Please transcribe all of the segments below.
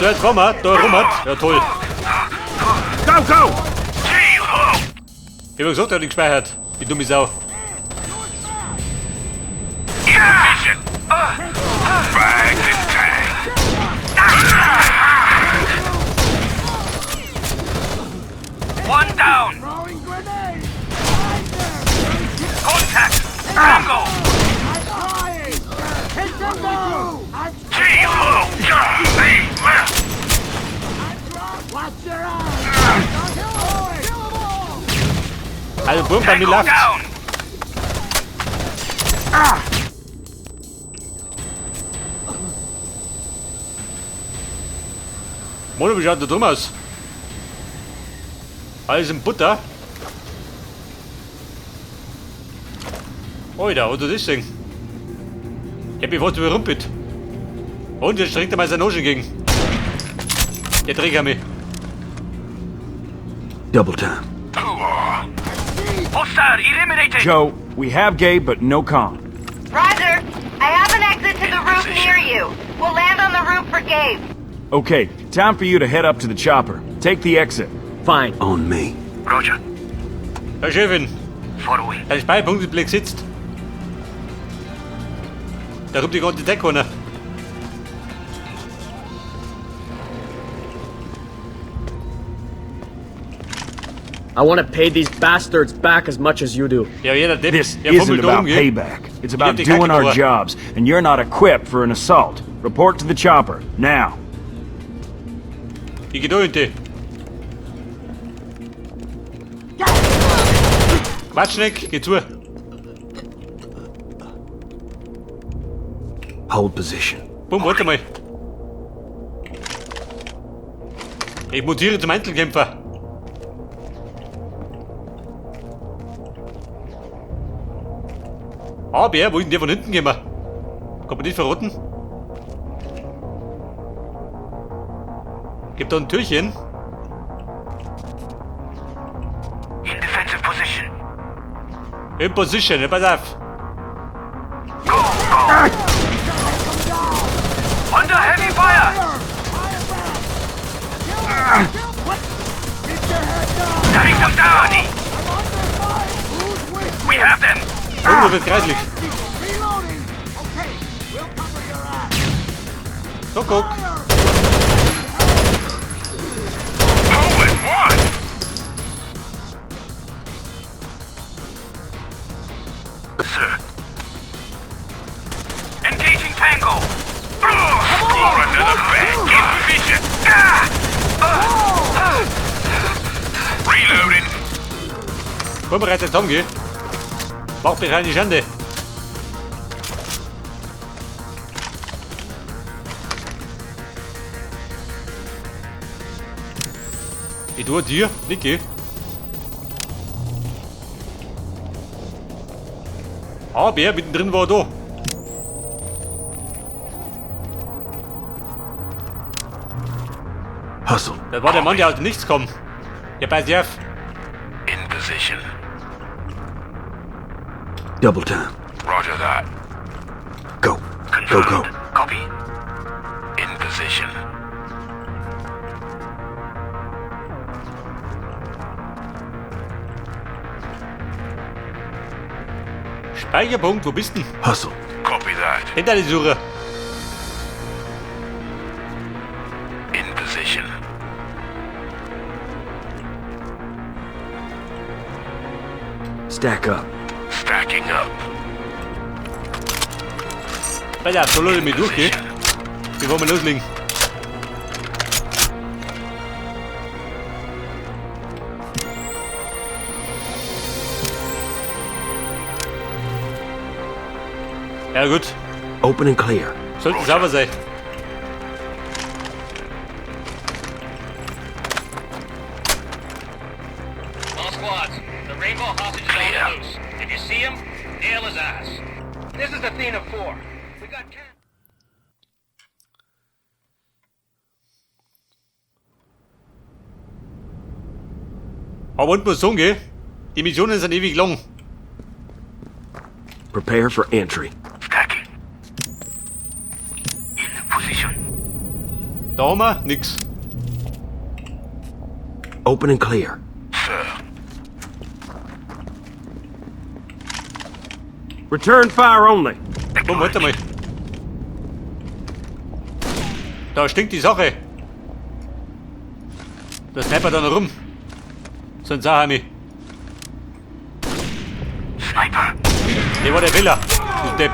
So, jetzt fahren wir. Da rum hat. Ja, toll. Go, go! Ich hab gesagt, er hat ihn gespeichert. Die dumme Sau. In position. Bagged and tagged. One down. Throwing grenade! Right there! Contact. Tango. I'm trying! Hit them go! I'm Watch your eyes! Kill 'em all! Kill 'em all! Also, Bumm, bei mir Tango läuft's. down. Mono, wie schaut der drum aus? Alles in Butter. Alter, was ist das denn? Ich hab mich fast überrumpelt. Und jetzt streckt er mal seinen Arsch entgegen. Der Träger mich. Double time. Hostile eliminated. Joe, we have Gabe, but no comm. Roger, I have an exit to the roof near you. We'll land on the roof for Gabe. Okay, time for you to head up to the chopper. Take the exit. Fine. On me. Roger. Herr Chefin, Following. dein Speicherpunkt ist blöd sitzt. Da kommt die ganze Deck runter. I want to pay these bastards back as much as you do. Ja, jeder Depp, This der isn't fummelt da about rum, gell? payback. It's about die doing our Kacke jobs, and you're not equipped for an assault. Report to the chopper, now. Ich geh da hinten. Quatschneck, geh zu. Hold position. Bumm, warte mal. Ich mutiere zum Einzelkämpfer. Aber, wo ist denn der von hinten gekommen? Kann man nicht verrotten? Gibt da ein Türchen? In defensive position. In Position, ja, pass auf. Go, go. Under heavy fire. Keep your head down! Take them down. I'm under fire! Who's with We have them. Oh, das wird kreislig. Reloading! Okay, we'll cover your ass. So, guck. Hole in one! Sir. Engaging Tango. Score another bag. In position. Reloading. Vorbereitet zusammen, gell? Mach mir keine Schande. Ich tue dir, Niki. Aber mittendrin war er da. Hustle. Das war der Mann, der aus dem Nichts kommt. Ja, pass auf. In position. Double time. Roger that. Go. Go, go. Copy. In position. Speicherpunkt, wo bist denn? Hustle. Copy that. Hinter die Suche. In position. Stack up. Stacking up. Pass auf, so lass ich mich durch, gell? Bevor wir loslegen. Ja gut, Open and clear. sollte sauber sein. All squads, the Rainbow hostage is on the loose. If you see him, nail his ass. This is Athena 4. We got Aber und muss sagen, gell? Die Missionen sind ewig lang. Prepare for entry. Stacking. In position. Da haben wir nix. Open and clear. Sir. Return fire only. Komm, halt einmal. Da stinkt die Sache. Der Sniper da noch rum. So ein Sahami. Sniper. Der war der Fehler. Du Depp.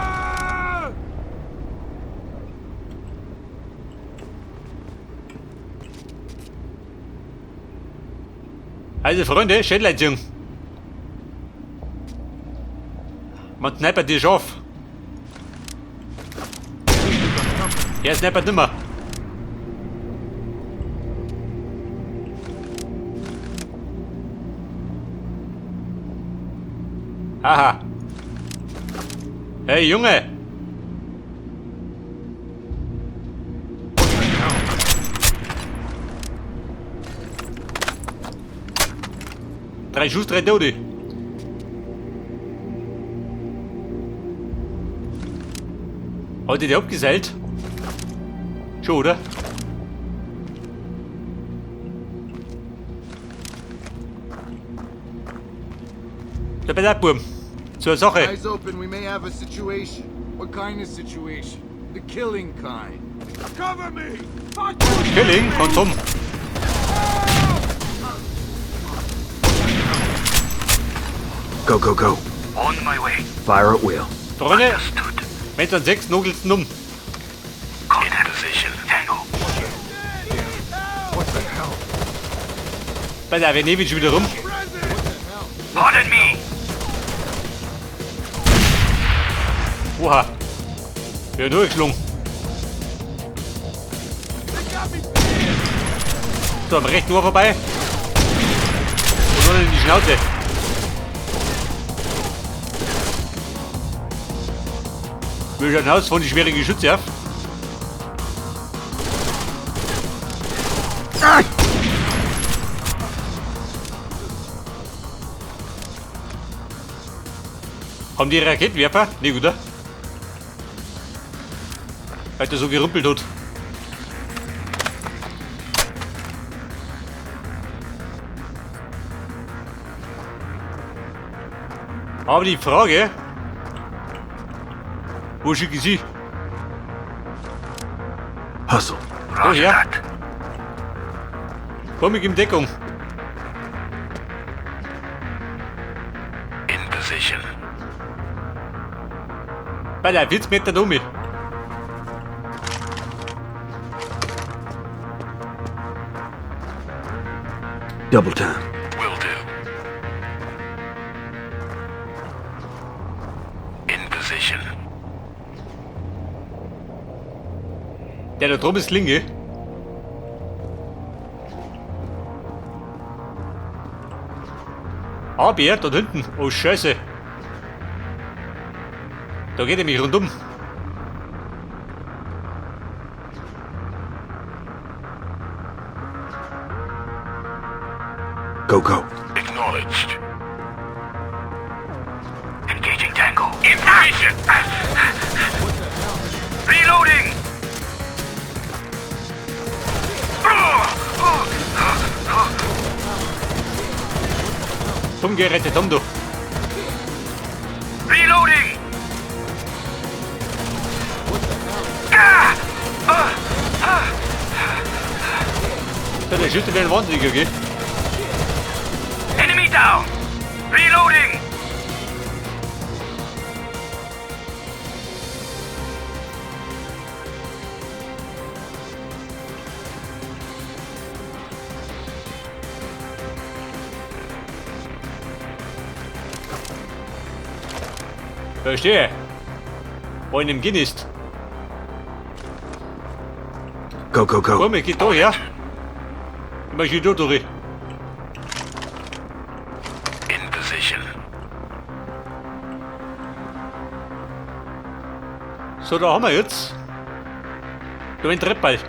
Also Freunde, Schädlein. Man snipert dich auf. Er snipert nimmer. Haha. Hey Junge! Drei Schuss, drei Tote. Hat die abgeseilt? Schon, oder? Da bei der Burm. Zur Sache. Eyes open, we may have a situation. What kind of situation? The killing kind. Cover me! Fuck you! Killing von Tom. Go, go, go. On my way. Fire at will. Freunde, Understood. wenn dann sechs nagelt's um. In position. Tango. What the hell? Bei der wir schon wieder rum. Pardon me. Oha. Ja, durchgeschlungen. So, am rechten Ohr vorbei. Und dann in die Schnauze. Wir schauen aus von die schweren Geschütze auf. Haben die Raketenwerfer? Nee, gut, oder? Weil der so gerumpelt hat. Aber die Frage, wo schicke ich sie? Hustle. Roger ja. that. Komm, ich in Deckung. In position. Bei der 40 Meter um mich. Double time. Will do. In position. Der da drüben ist linke. Aber dort hinten. Oh Scheiße. Da geht er mich rundum. Go, go. Acknowledged. Engaging Tango. In position. Reloading. Komm, gerettet, komm du. Reloading. So, der Schütze wäre ein Wahnsinniger, gell? Enemy down. Reloading. Verstehe. Wo in dem Ginn ist. Go, go, go. Komm, ich geh da her. Ich mach da durch. In position. So, da haben wir jetzt. Da ein Treppball.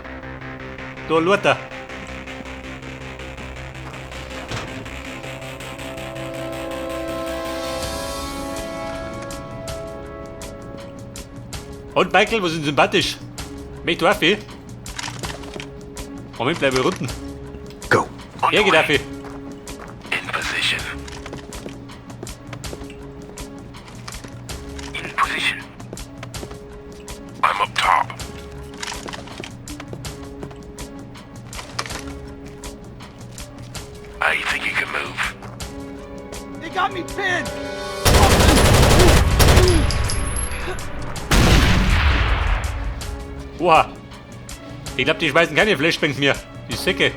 Da Lothar. Und Michael, was ist sympathisch? Möchtest du auch viel? Moment, bleibe unten. Go. On Her the geht way. Affi. In position. In position. I'm up top. I think you can move. They got me pinned! Oha. Ich glaube, die schmeißen keine Flashbangs mehr. Die Säcke.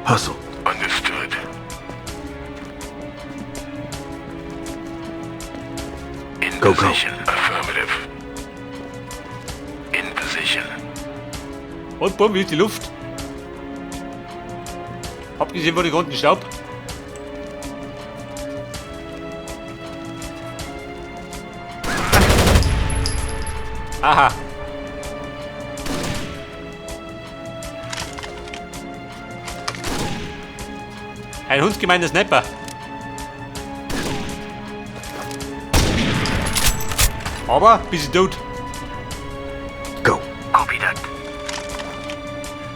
Hustle. Understood. In Go, go. position. Affirmative. In position. Und bumm, wie ist die Luft? Abgesehen von dem ganzen Staub. Aha. Ein hundsgemeiner Sniper. Aber bisschen tot. Go. Copy that.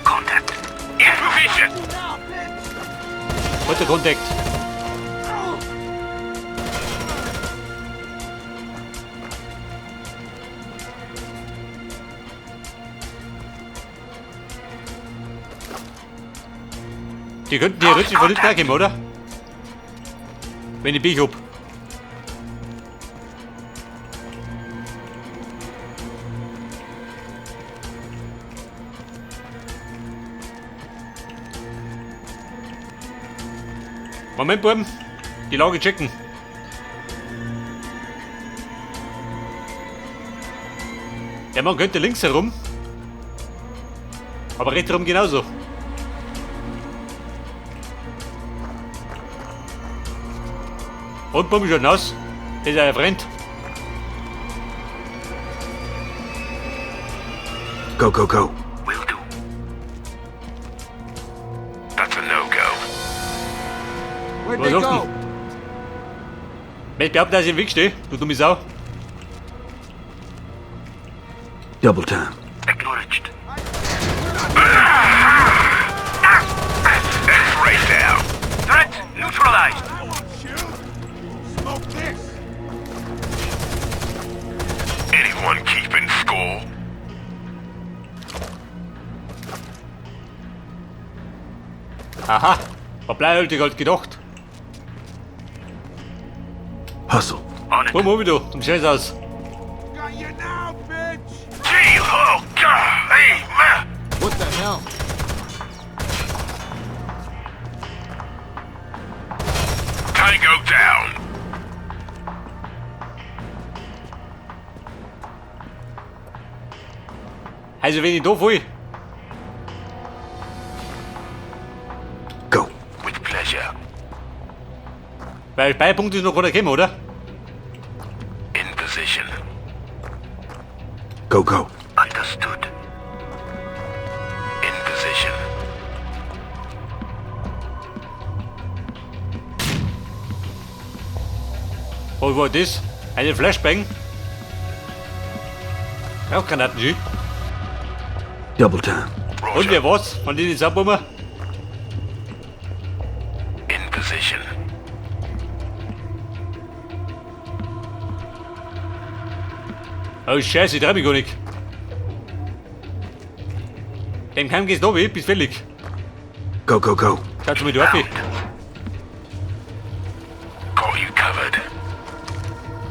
Contact. In position. What the contact? Die könnten theoretisch von hinten herkommen, oder? Wenn ich Pech hab. Moment, Buben. Die Lage checken. Der Mann könnte links herum. Aber rechts herum genauso. Und bumm, schon nass. Das ist euer Freund. Go, go, go. Will do. That's a no-go. Where'd Was they ist go? denn? Wenn ich behaupte, dass ich im Weg stehe, du dumme Sau. Double time. Acknowledged. X-ray down. Threat neutralized. I won't shoot! Smoke this! Anyone keeping score? Aha. War bleihältig halt gedacht. Hustle. On it. Bumm, wieder zum Scheiß aus. Got you now, bitch! Gee, oh, God, hey, man. What the hell? Tango down. Also, wenn ich da will, Go. With pleasure. weil Speicherpunkt ist noch keiner gekommen, oder? In position. Go, go. Understood. In position. Was war das? Eine Flashbang? Rauchgranaten, schön. Double time. Und wer war's? Von denen Saubbomber? In position. Oh Scheiße, ich trau mich gar nicht. Dem Kampf geht's noch weh, bis fällig. Go, go, go. Schaut mal durch. Got you covered.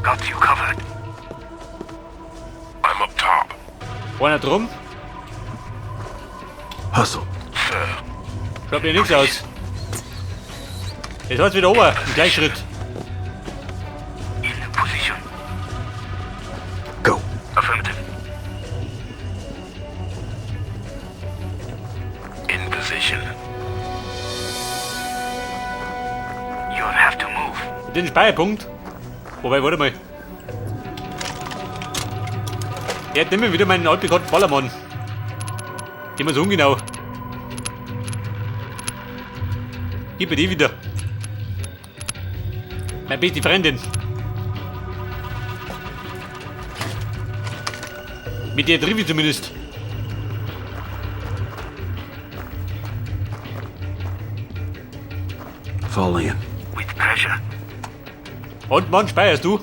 Got you covered. I'm up top. Einer drum, Hustle. Sir. schaut mir nichts aus. Jetzt war's wieder oben, im Gleichschritt. In position. Go. Affirmative. In position. You'll have to move. Den Speicherpunkt. Wobei, warte mal. Er hat immer wieder meinen altbekannten Ballermann. Immer so ungenau. Gib mir die wieder. Meine beste Freundin. Mit der Trivi zumindest. Fall in. With pleasure. Und Mann, speierst du?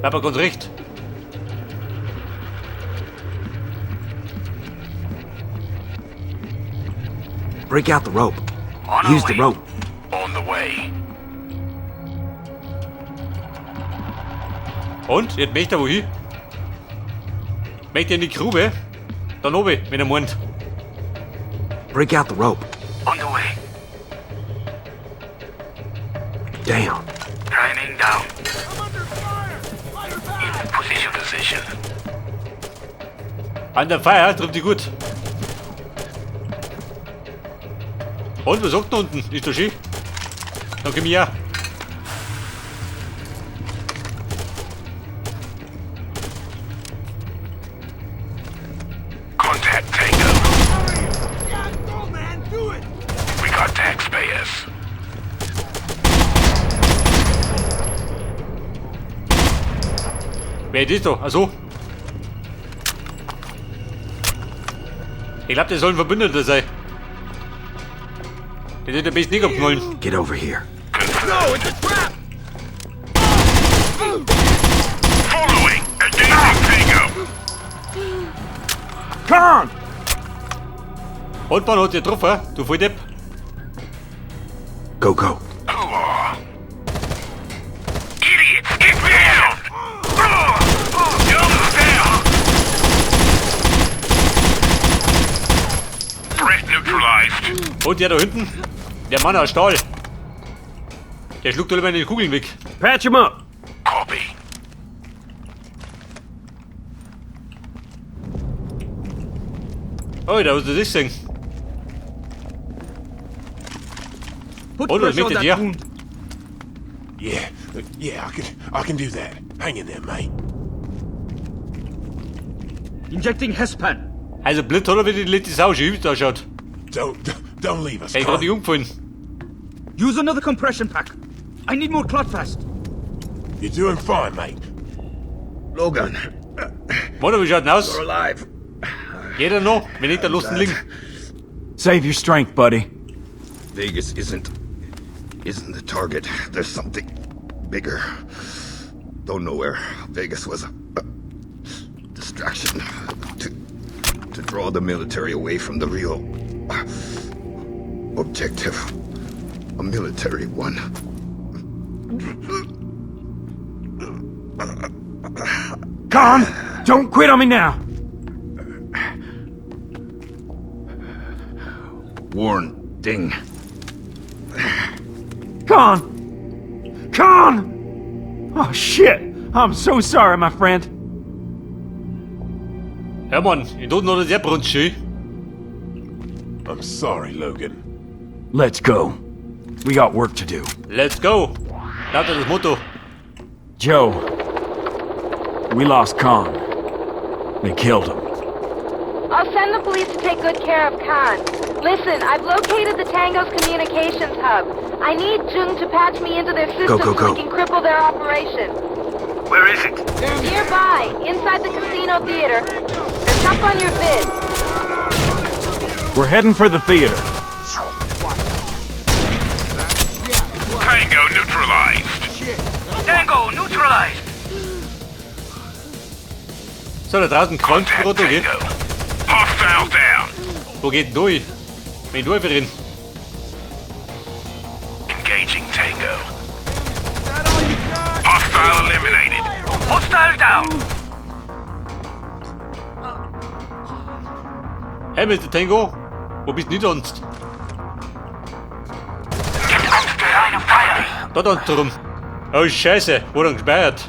Papa ganz recht. Break out the rope. On our Use the way. rope. On the way. Und? Jetzt möchte er wohin? Möchte er in die Grube? Dann oben, wenn er meint. Break out the rope. On the way. Down. Climbing down. In position. Position. An der Fire trifft die gut. Und was sagt da unten? Ist doch schön. Dann komm ich her. Contact Tango. Go, man, do it! We got taxpayers. Wer ist das da? Achso. Ich glaube, das soll ein Verbündeter sein. Der wird am besten nicht abknallen. Get over here. No, it's a trap! Following. Engaging Tango. Khan! Und man hat dich getroffen, du Volldepp. Go, go. Hoo-ah. Idiots, get down! Guns down! Threat neutralized. Und der da hinten, der Mann aus Stahl. Der schluckt alle meine Kugeln weg. Patch him up. Copy. Oh, da hast du das gesehen. Put Oh, pressure on mit that dir. wound. Yeah, I can do that. Hang in there, mate. Injecting Hespan. Also blöd hat er wieder die letzte Sau, schön wie es da schaut. Don't leave us. Ey, gerade nicht umgefallen. Use another compression pack. I need more clot fast. You're doing fine, mate. Logan, Mann, wie schaut denn aus? alive. Jeder noch? Wenn nicht, dann lass ihn liegen. Save your strength, buddy. Vegas isn't the target. There's something bigger. Don't know where. Vegas was a distraction to draw the military away from the real objective. A military one. Khan! Don't quit on me now! Warn Ding. Khan! Khan! Oh shit! I'm so sorry, my friend. Ja, Mann, in Toten hat er sehr brunst, schön. I'm sorry, Logan. Let's go. We got work to do. Let's go. Lautet das Motto. Joe, we lost Khan. They killed him. I'll send the police to take good care of Khan. Listen, I've located the Tango's communications hub. I need Jung to patch me into their system Go, go, so go. we can cripple their operation. Where is it? Nearby, inside the casino theater. It's up on your vid. We're heading for the theater. Tango neutralized. Tango neutralized. So, da draußen qualmt Contact gerade, okay? Tango. Hostile down. Wo geht denn durch? Wenn du einfach rein. Engaging Tango. Hostile eliminated. Hostile down. Hey, Mr. Tango, wo bist du denn sonst? Line of fire. Da tanzt rum. Oh, Scheiße, wo dann gespeichert?